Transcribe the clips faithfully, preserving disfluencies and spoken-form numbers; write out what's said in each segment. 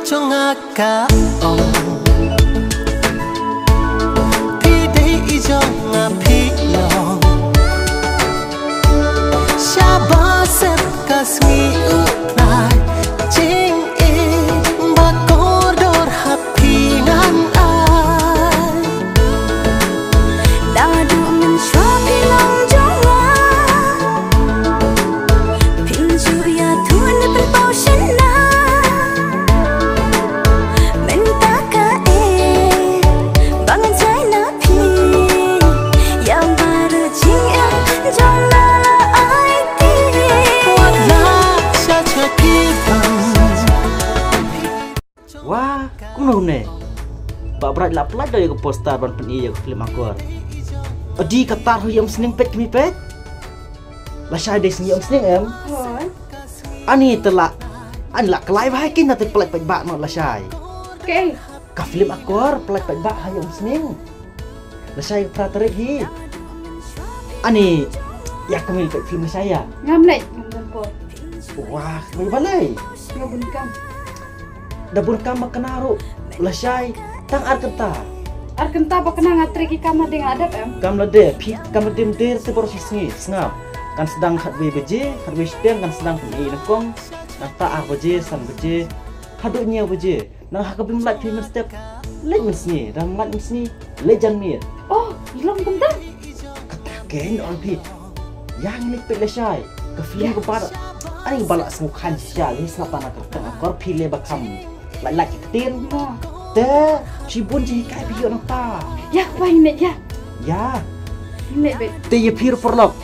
Jong nga ka ong, phi dei i jong nga phi long. Sha ba sep ka sngi u tnai, jingim ba kordor ha phi ngan ai. Naduh mynshuwa phi long jong nga, phin shu ïathuh ne pynpaw shynna. Mynta ka eh ba ngan jai na phi, ïa baroh jingim jong nga la ai ti. Wat la sha cha phi bang. Wah, kumno ne? Bah Bright la pynlait da ïa ka poster ban pyni ïa ka film Akor. Adi ka tar hu ïa um sning peit kmie peit. Lashai dei sngi um sning em. Hooid. Ani te la, ani la klai bha ki na te pynlait peit bah noh lashai. Kei. Ka film Akor pynlait peit bah ha ïa um sning. Lashai phra tarik hi. Ani ïa kmie peit film lashai ïa. Ngam leit, ngam don por. Wah, kmie balei? Nga bun kam. Da bun kam ma kane ruh lashai tang ar kynta. Ar kynta ba kane nga trei ki kam hadien nga dep em. Kam lade, phi kam lade mynta te baroh shi sngi, sngap. Kan sdang khatwei baje, khatwei shiteng kan sdang phi nyngkong. Nangta ar baje, san baje, haduh hynñiew baje. Nang ha kaba ym lait phi mynstep, leit mynsngi, da ym lait mynsngi, leit janmiet. Oh, i long kumta. Kata kein ong phi. Ïa ngi leit peit lashai. Ka film kaba, ai ba la sngewkhan shisha, ngi sngap na ka kyrteng Akor phi leh ba kham. Lait lait ka ktien. Te shibun jinghikai phi ïoh nangta. Ïa, kaba ngi leit ïa. Ïa. Ngi leit beit. Te ïa phi ruh paralok,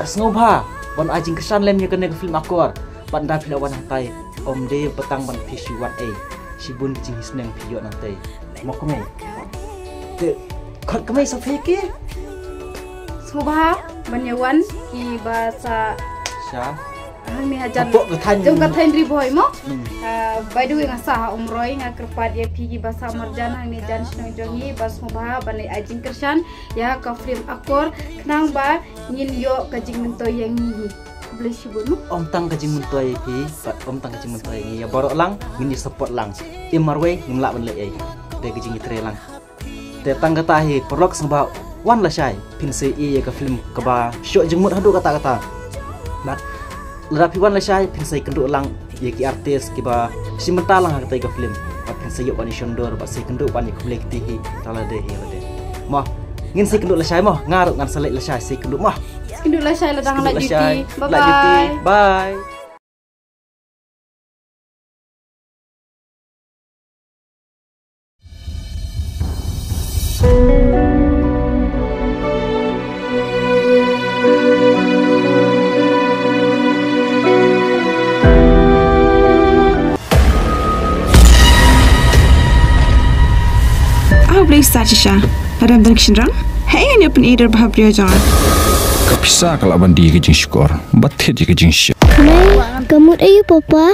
sngewbha ban ai jingkyrshan lem ïa kane ka film Akor. Bad ynda phi la wan hangtai, ym dei ba tang ban phi shu wan ei. Shibun ki jingisneng phi ïoh nangtai. Mo kmie. Te khot kmie sa phi ki. Sngewbha ban ïa wan kiba sa. Sha. Hangne hajan. Hapoh ka thaiñ. Jong ka thaiñ Ri Bhoi mo. Hmm. Ah, by the way nga sah ha Umroi, nga kyrpad ïa phi kiba sah marjan hangne jan shnong jong ngi, ba sngewbha ban ai jingkyrshan ïa ka film Akor khnang ba ngin ïoh ka jingmyntoi ïa ngi hi. Khublei shibun mo. Ym tang ka jingmyntoi ïa phi, bad ym tang ka jingmyntoi ïa ngi, ïa baroh lang ngin ïa support lang. Im marwei ngim lah ban leh ei. Dei ka jingïatrei lang. Te tang kata hi paralok sngewbha wan lashai, phin sa ïohi ïa ka film kaba shoh jingmut haduh katta katta. Bad lada phi wan lashai phin sa ïakynduh lang ïa ki artist kiba shim bynta lang ha katei ka film. Bad phin sa ïoh ban ïashondur bad sa ïakynduh ban ïakhublei kti hi tang lade hi lade. Mo, ngin sa ïakynduh lashai mo, nga ruh ngan sa leit lashai sa ïakynduh mo. Sa ïakynduh lashai lada nga lait duty. Bye bye. Bye. Aw, blei sa shisha. Lada ym don ki shynrang, hei ngan ïa pyni dur bha briew jong nga. Ka pisa ka lah ban die ka jingshukor, ba thied ïa ka jingshit. Mei, ka mut aïu papa?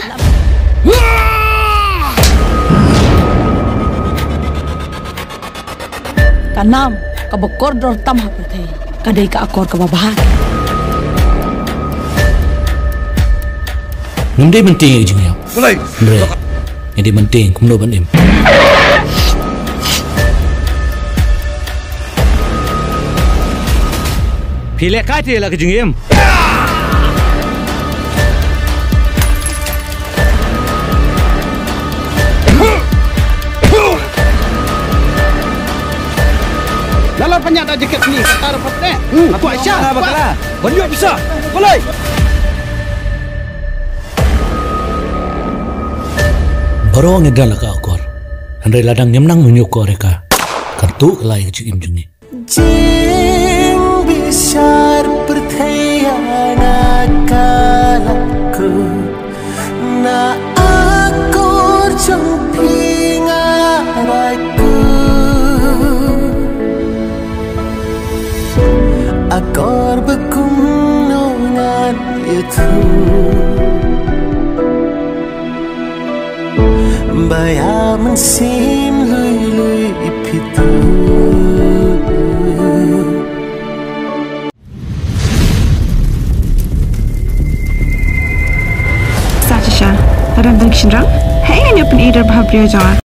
Ka nam kaba kordor tam ha pyrthei ka dei ka Akor kaba bha. Ngim dei ban tieng ïa ka jingïap. Balei? Hynrei ngi dei ban tieng kumno ban im. Phi leh kai te la ka jingim. Lalo panya da jaket ni, kata rupa ne. Aku Aisyah, apa kala? Ban ïoh pisa. Balai. Baroh ngi don la ka Akor. Hynrei lada ngim nang mynjukor ïa ka, kan tuh ka la ïa ka jingim jong ngi. Jingbishar pyrthei ïa nga ka la kut, na Akor jong phi nga rai kut. Akor ba kumno ngan ïathuh. Ba ïa mynsiem lui lui phi tuh. Sa shisha, Lada don ki shynrang, hei ngan ïa pyni da bha briew jong nga.